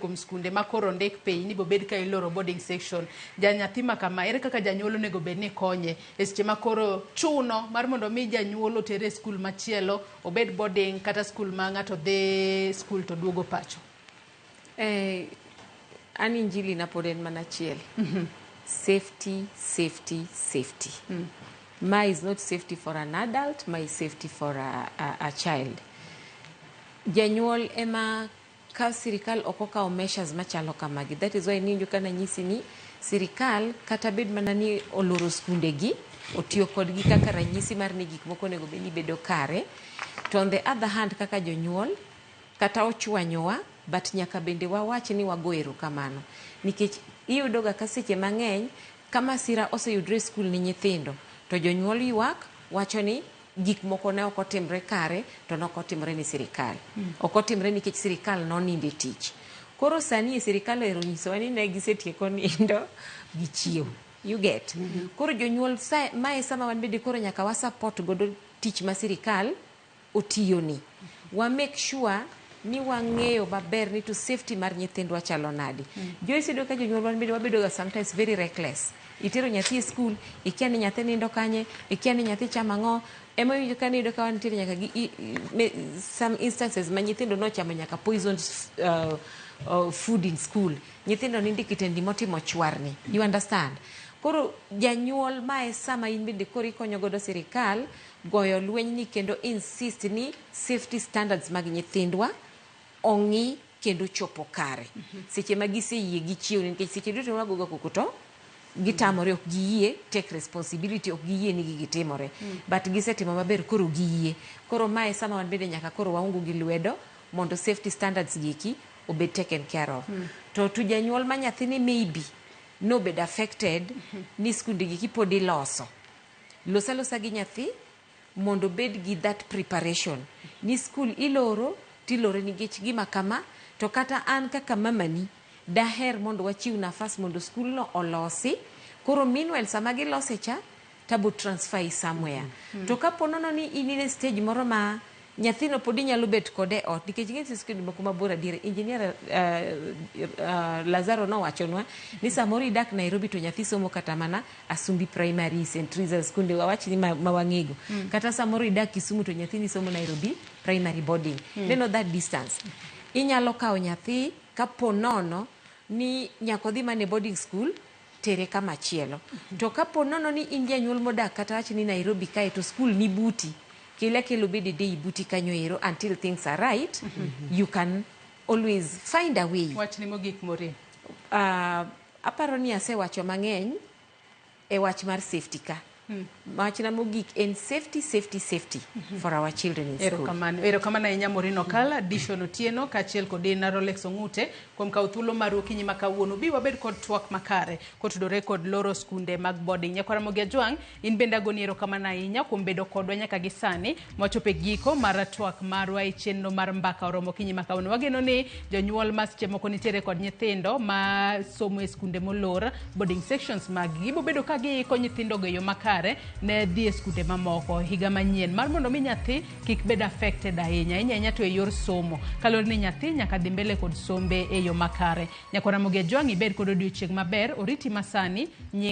Kuom skunde ma koro ondik piny ni bobed ka iloro boarding section, ja nyathi ma kama, ere kaka janyuol onego bed ni konye e seche ma koro chuno mar mondo mi janyuol otere e skul machielo, obed boarding kata skul ma ng'ato dhi skul to duogo pacho? An injili na pod en mana achiel. Safety, safety, safety. Ma is not safety for an adult, ma is safety for a child. Janyuol ema ka sirikal ok okawo measures machalo kamagi. That is why niwinjo ka nanyisi ni sirikal kata bed mana ni oloro skunde gi, otiyo kodgi kaka ranyisi mar ni gik moko onego bed ni bedo kare. To on the other hand, kaka jonyuol, kata ochwanyowa, but nyaka bende wawach ni wago erokamano. Nikech iyudo ga ka seche mang'eny ka masira oseyudre e skul ni nyithindo, to jonyuol ywak wacho ni gik moko ne ok otimre kare to ne ok otimre ni sirikal. Ok otimre nikech sirikal nonindo e tich. Koro sani e sirikal ero onyisowa ni ne gisetieko nindo gichiew. You get? Koro jonyuol sa, mae sama wan bende koro nyaka wa support godo tich ma sirikal otiyoni. Wa make sure ni wang'eyo maber ni to safety mar nyithindwa chalo nade. Joyce, iyudo ka jonyuol wan bende wabedo ga sometimes very reckless. Itero nyathi e skul, ikia ni nyathi nindo kanye, ikia ni nyathi chamo ang'o. Ema iwinjo ka iyudo ka wantiere nyaka gi some instances ma nyithindo nochamo nyaka poisoned food in school. Nyithindo nindo e kitendi motimo chwarni. You understand? Koro janyuol, mae sama in bende koro ikonyo godo sirikal goyo lweny ni kendo insist ni safety standards mag nyithindwa ong'i kendo chopo kare seche ma giseyie gichiew, nikech seche duto wagoga koko to gitamore, ok giyie take responsibility, ok giyie ni gigi timore. But gisetimo maber, koro giyie. Koro mae sama wan bende nyaka koro waungu gi lwedo mondo safety standards giki obed taken care of. To janyuol ma nyathini maybe nobed affected ni skunde giki pod iloso, los alosa gi nyathi mondo obed gi that preparation ni skul iloro tilore nikech gima kama. To kata an kaka mamani daher mondo wachiw nafas mondo skulno olosi. Koro meanwhile, sama gilose cha tabo transfer i somewhere. To kapo nono ni in e stage moro ma nyathino pod inyalo bet kode e ot, nikech ing'e skunde moko mabor adier, engineer Lazaro nowachonwa ni samoro idak Nairobi to nyathi somo kata mana Asumbi Primary, St Teresa, skunde wawach ni ma wang'ego. Kata samoro idak Kisumu to nyathini somo Nairobi Primary boarding. Neno that distance, inyalo kawo nyathi kapo nono ni nyaka odhi mana e boarding school, tere kama chielo. To kapo nono ni in janyuol modak kata wach ni Nairobi kae to skul ni buti, kele akelo obed e day buti kanyo ero until things are right. You can always find a way. Wachni mogik, Maureen. Aparo ni asewacho mang'eny e wach mar safety ka. Wachna mogik en safety, safety, safety for our children in school. Erokamano, erokamano ahinya, Maureen Okala, Dishon Otieno kaachiel kod Ina Rolex Ong'ute kuom kawo thuolo maru okinyi ma kawuono bi wabed kod twak makare kotudore kod loro skunde mag boarding. Nyakwar Ramogi Ajwang', in bende agoni erokamano ahinya kuom bedo kodwa nyaka gi sani mwachopo e giko mar twak marwa e chenro mar Mbaka Oromo okinyi ma kawuono. Wageno ni jonyuol ma seche moko nitiere kod nyithindo ma somo e skunde molor, boarding sections mag gi, gibo bedo ka giiko nyithindogo e yo makare ne dhi e skunde mamoko higa manyien, mar mondo mi nyathi kik bed affected ahinya ahinya ahinya to e yor somo, kaluwore ni nyathi nyaka dhi mbele kod sombe e yo makare. Nyakwar Ramogi Ajwang', ibed kod odiochieng' maber, oriti masani nying